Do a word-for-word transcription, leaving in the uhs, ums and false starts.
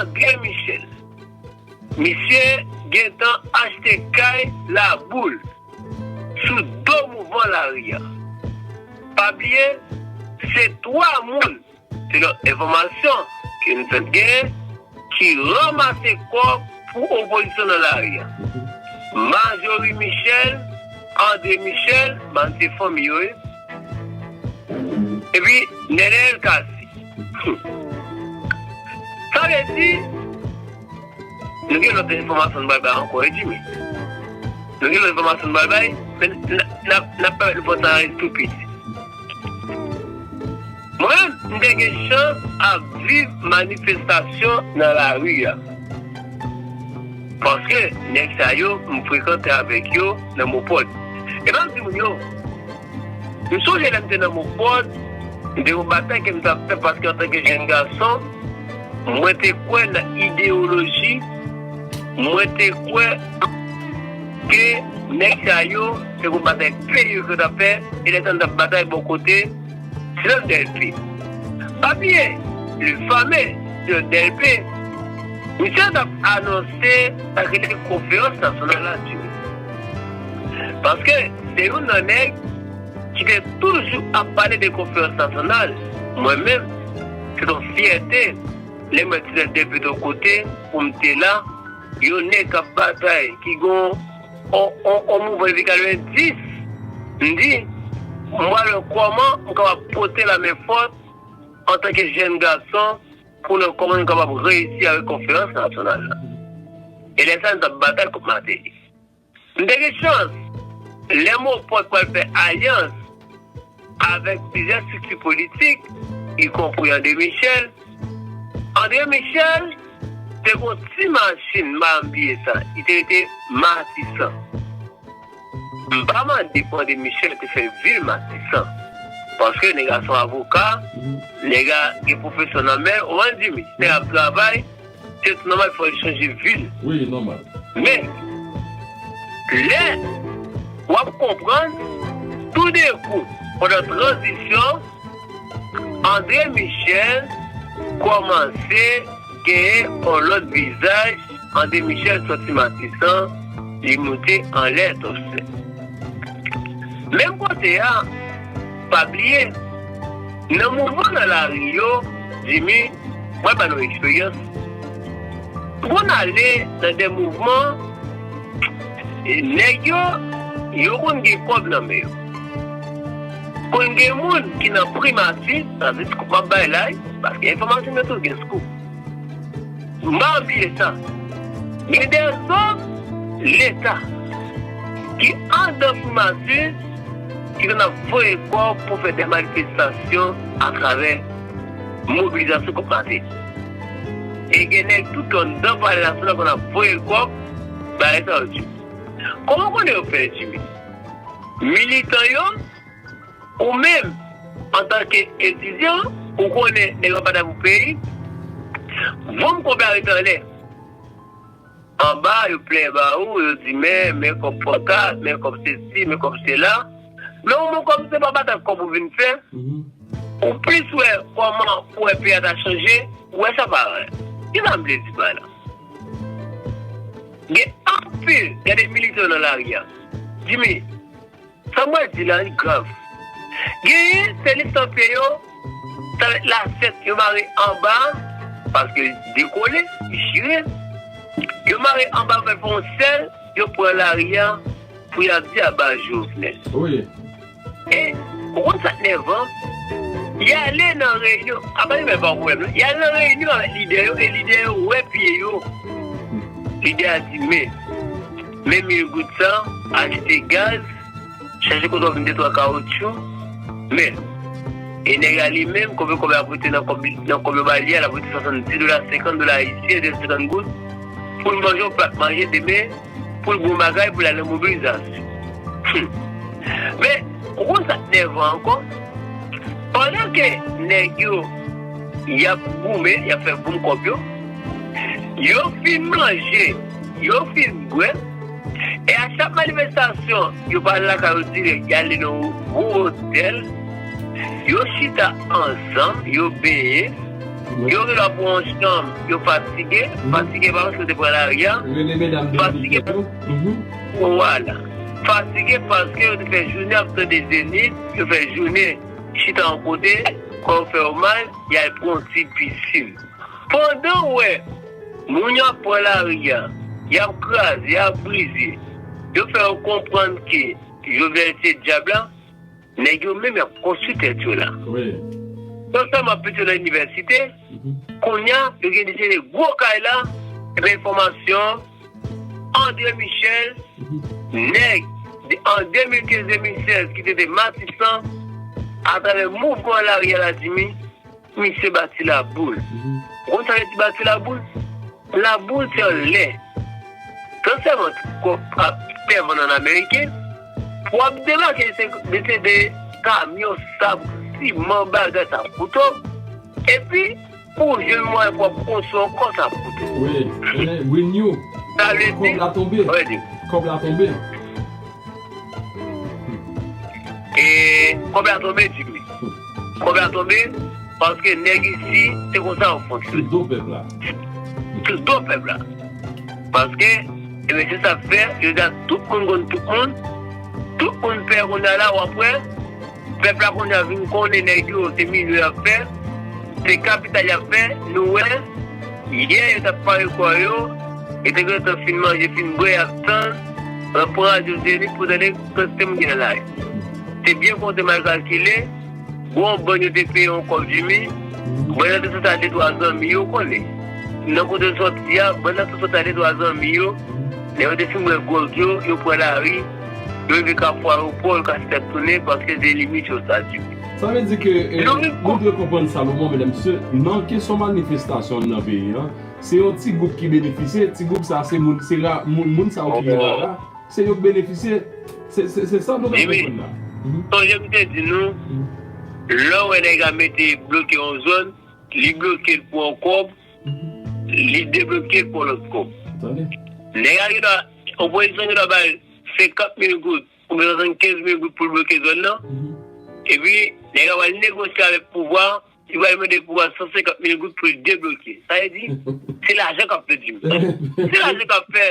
André Michel. Misye gentan achte kay Laboul sou do mouvman lari a. Pa bliye, se twa moun, selon enfòmasyon ke nou fèk genyen, ki ranmase kòb pou opozisyon nan lari a. Majorie Michel, André Michel, ban se fanmi yo ye. Epi Nenel Cassy. Sa vle di, nou gen lòt enfòmasyon nou pral bay ankò, wi, Jimmy. Nou gen lòt enfòmasyon nou pral bay, men n ap pèmèt nou fè sa estipid. Mwen menm, m te gen chans ap viv manifestasyon nan lari a. Paske nèg sa yo, m frekante avèk yo nan Mopòd. E m ap di moun yo, m sonje lè m te nan Mopòd, m te yon batay ke m t ap fè paske antanke jèn gason, mwen te kwè nan ideyoloji, mwen te kwè ke nèg sa yo, se yon batay peyi yo ke yo t ap fè, e lè sa m t ap batay bò kote Silvèst Dèlpe. Pa bliye, le fameux Silvèst Dèlpe, misye t ap anonse sa ki rele konferans nasyonal la, Jimmy. Paske se youn nan nèg ki te toujou ap pale de konferans nasyonal. Mwen menm, se yon fyète lè m wè Silvèst Dèlpe t yon kote pou m te la, yon nèg k ap batay, ki gon on, on, on mouvman depi katrevenndis, m di, m pral wè kòman m kapab pote lamen fòs antanke jèn gason pou nou kòman nou kapab reyisi avèk konferans nasyonal la. E lè sa, nou t ap batay kont Martelly. M te gen chans, lè Mopòd pral fè alyans avèk plizyè estrikti politik, ikonpri André Michel. André Michel te gon ti machin, m pa janm bliye sa. Li te rete Matisan. M pa mande pou André Michel te fè vil Matisan. Paske nèg la se yon avoka, nèg la gen pwofesyon nan men, ou konprann, Jimmy? Nèg la ap travay, se tou nòmal fò l chanje vil. Wi, nòmal. Men, lè w ap konprann, toudenkou, pandan tranzisyon, André Michel kòmanse genyen yon lòt vizaj. André Michel sòti Matisan, li moute anlè Tòsè. Menm kote a, pa bliye, nan mouvman nan lari yo, Jimmy, mwen ba nou eksperyans. Pou n ale nan de mouvman, e nèg yo, yo konn gen kòb nan men yo. Konn gen moun ki nan primati, sa se scoop m ap bay la, wi, paske enfòmasyon yo tou gen scoop. M pa bliye sa. Gen de zòm Leta ki anndan primati ki konn ap voye kòb pou fè de manifestasyon atravè mobilizasyon kont Martelly. E gen nèg tou ki anndan Palè Nasyonal konn ap voye kòb, bagay sa yo di. Kòman w konnen yo fè, Jimmy? Militan yo, ou menm, antanke etidyan, ou konnen nèg yo ap batay pou peyi, voum kòb la ret anlè. Anba, yo plenyen ba ou, yo di, men, men kòb pankart, men kòb sesi, men kòb sela. Men ou menm kòm se pa batay kòb ou vin fè, ou plis wè kòman pou wè peyi a ta chanje, ou wè sa pa rèl. Kisa m vle di pa la? Gen anpil, gade militè yo nan lari a. Jimmy, sa mwen di la, li grav. Genyen, se li san pye yo, sa vèt lasèt yo mare anba, paske li dekole, li chire. Yo mare anba, fè fè yon sèl, yo pran lari a, pou y ap di aba Jovenel. Wi. E, ou konn sa k nèvan? Y ale nan reyinyon, apa li menm pa pwoblèm, non? Y ale nan reyinyon avèk lidè yo, e lidè yo wè pye yo. Lidè a di, men, men mil goud sa, achte gaz, chache kote w vin de twa kawotchou, men, e nèg la li menm, konbyen kòb l ap rete nan kòb, nan kòb yo ba li a, l ap rete swasanndis dola, senkant dola ayisyen, de senkant goud, pou l manje yon plat manje demen, pou l bon bagay, pou l al nan mobilizasyon. Hmm. Men, ou konn sa k nèvan ankò? Pandan ke nèg yo, y ap goumen, y ap fè boum kòb yo, yo fin manje, yo fin bwè, e a chak manifestasyon, yo pa al lakay yo dirèk, y ale nan yon gwo otèl, yo chita ansanm, yo benyen, Yo gen dwa pran yon chanm, yo fatige, fatige pa paske yo te pran lari a, fatige, vwala, fatige paske yo te fè jounen ap tande Zenith, yo fè jounen chita yon kote, kò yo fè yo mal, y al pran yon ti pisin. Pandan w wè moun yo ap pran lari a, y ap kraze, y ap brize, yo fè yo konprann ke Jovenel se dyab la, nèg yo menm y ap konstwi tèt yo la. Wi. Non sèlman ap pete nan inivèsite, kounye a, yo gen de gwo kay la, epi enfòmasyon, André Michel, nèg de, an de mil kenz de mil sèz ki te te Matisan, atravè mouvman lari a la Jimmy, misye bati laboul. Ou konn sa vle di bati laboul? Laboul se anlè. Transfèman kò ap tè vann an ameriken, w ap debake se de, se de kamyon sab, siman, bagay sa kouto. Epi, pou w jwenn mwayen pou w ap konstwi ankò sa kouto. Wi, wi, wi, nou. Sa vle di, kòb la tonbe. Kòb la tonbe. E kòb la tonbe, Jimmy. Kòb la tonbe, paske nèg isi, se konsa yo fonksyone. Sou do pèp la. Sou do pèp la. Paske, e mesye sa fè, yo di a tout moun konn tout moun, tout moun pè kounye a la, w ap wè, pèp la kounye a vin konnen nèg yo, se milye y ap fè, se kapital y ap fè, nou wè, yè yo t ap pare kò yo, yo te gentan fin manje, fin bwè, y ap tann, pran radyo Zenith pou tande kantite moun ki nan lari. Se byen konte mal kalkile, gon bann yo te peye yon kòb Jimmy, bann nan te soti a de twa zanmi yo konnen. Nan kote l soti a, bann nan te soti a de twa zanmi yo, lè yo te fin bwè gwòg yo, yo pran lari, yo rive Kafou Ayewopò, yo kase tèt tounen, paske se limit yo sa Jimmy. Sa vle di ke, eh, nou dwe konprann Salomon, medam, mesye, nan kesyon manifestasyon nan peyi an, se yon ti gwoup ki benefisye, ti gwoup sa se moun, se ra, moun, moun sa yo ki gen rara, se yo k benefisye, se, se, se sa nou dwe konprann la. Sonje m te di nou, lè w wè nèg la mete bloke yon zòn, li bloke l pou yon kòb, li debloke l pou yon lòt kòb. Nèg la gen dwa, opozisyon gen dwa ba l senkant mil goud oubyen swasannkenz mil goud pou l bloke zòn nan. Epi, nèg la pral negosye avèk pouvwa, li pral mande pouvwa san senkant mil goud pou l debloke. Sa vle di, se lajan k ap fè di m. Se lajan k ap fè.